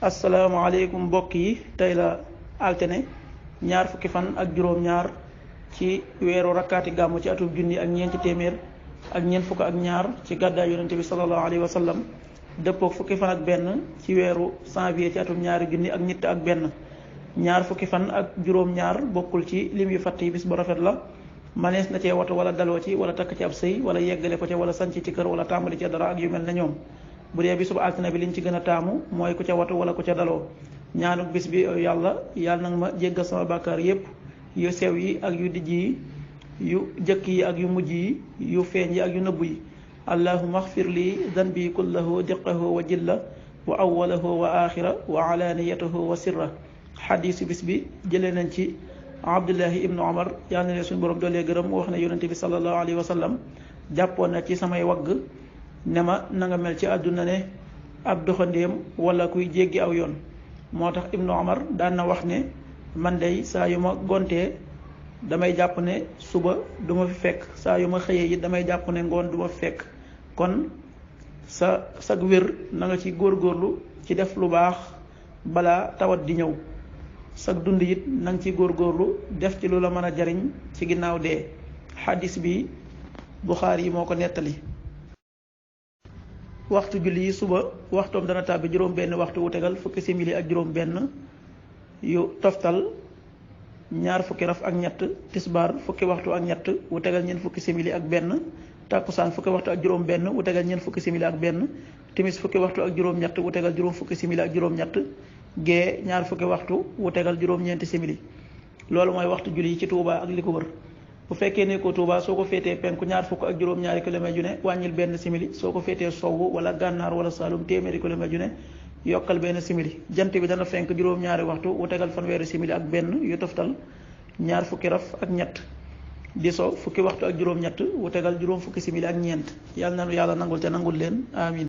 asalaamaaleykum mbokk yi, tey la altine ñaar fukki fan ak juróom-ñaar ci weeru rakkaati gàmmu ci atum junni ak ñeenti téeméer ak ñeent fukk ak ñaar ci gàddaay yonente bi sallallahu alayhi wa sallam dëppook fukki fan ak benn ci weeru janvier ci atum ñaari junni ak ñett ak benn. ñaar fukki fan ak juróom-ñaar bokkul ci lim yu fatt yi, bis bu rafet la. manees na cee watu wala daloo ci wala takk ci ab sëy wala yeggale ko ca wala sanc ci kër wala tàmbali ci dara ak yu mel na ñoom. bu dee bisub altine bi liñ ci gën a taamu mooy ku ca watu wala ku ca daloo. ñaanuk bis bi yàlla nag ma jéggal sama bàkkaar yépp, yu sew yi ak yu dijj yi, yu jëkk yi ak yu mujj yi, yu feeñ yi ak yu nëbbu yi. allahumma axfir li danbi kullahu diqahu wa jilla wa awwalahu wa axira wa alaniyatahu wa sirra. xadiisu bis bi jëlee nañ ci abdullahi ibnu omar, yal na leen suñu borom doolee gërëm, wax ne yonente bi sallallahu alayhi wa sallam jàppoon na ci samay wagg ne ma na nga mel ci àdduna ne ab doxandéem wala kuy jéggi aw yoon. moo tax ibnu omar daan na wax ne man day saa yu ma gontee damay jàpp ne suba du ma fi fekk, saa yu ma xëyee it damay jàpp ne ngoon du ma fi fekk. kon sag wér na nga ci góorgóorlu ci def lu baax balaa tawat di ñëw. sag dund it na nga ci góorgóorlu def ci lu la mën a jariñ ci ginnaaw dee. xadis bi Buxaari yi moo ko nettali. waxtu julli yi suba waxtoom dana tàbbi juróom benn waxtu wu tegal fukki simili ak juróom benn yu toftal ñaar fukki raf ak ñett. tisbaar fukki waxtu ak ñett wu tegal ñeent fukki simili ak benn. tàkkusaan fukki waxtu ak juróom benn wu tegal ñeent fukki simili ak benn. timis fukki waxtu ak juróom ñett wu tegal juróom fukki simili ak juróom ñett. gee ñaar fukki waxtu wu tegal juróom ñeenti simili. loolu mooy waxtu julli yi ci Touba ak li ko wër. bu fekkee ne ko Touba soo ko féetee penku ñaar fukk ak juróom-ñaari kilomètre yu ne wàññil benn simili. soo ko féetee sowwu wala gànnaar wala Saalum téeméeri kilomètre yu ne yokkal benn simili. jant bi dana fenk juróom-ñaari waxtu wu tegal fanweeri simili ak benn yu toftal ñaar fukki raf ak ñett. di so fukki waxtu ak juróom-ñett wu tegal juróom fukki simili ak ñeent. yàlla na nu yàlla nangul te nangul leen amin.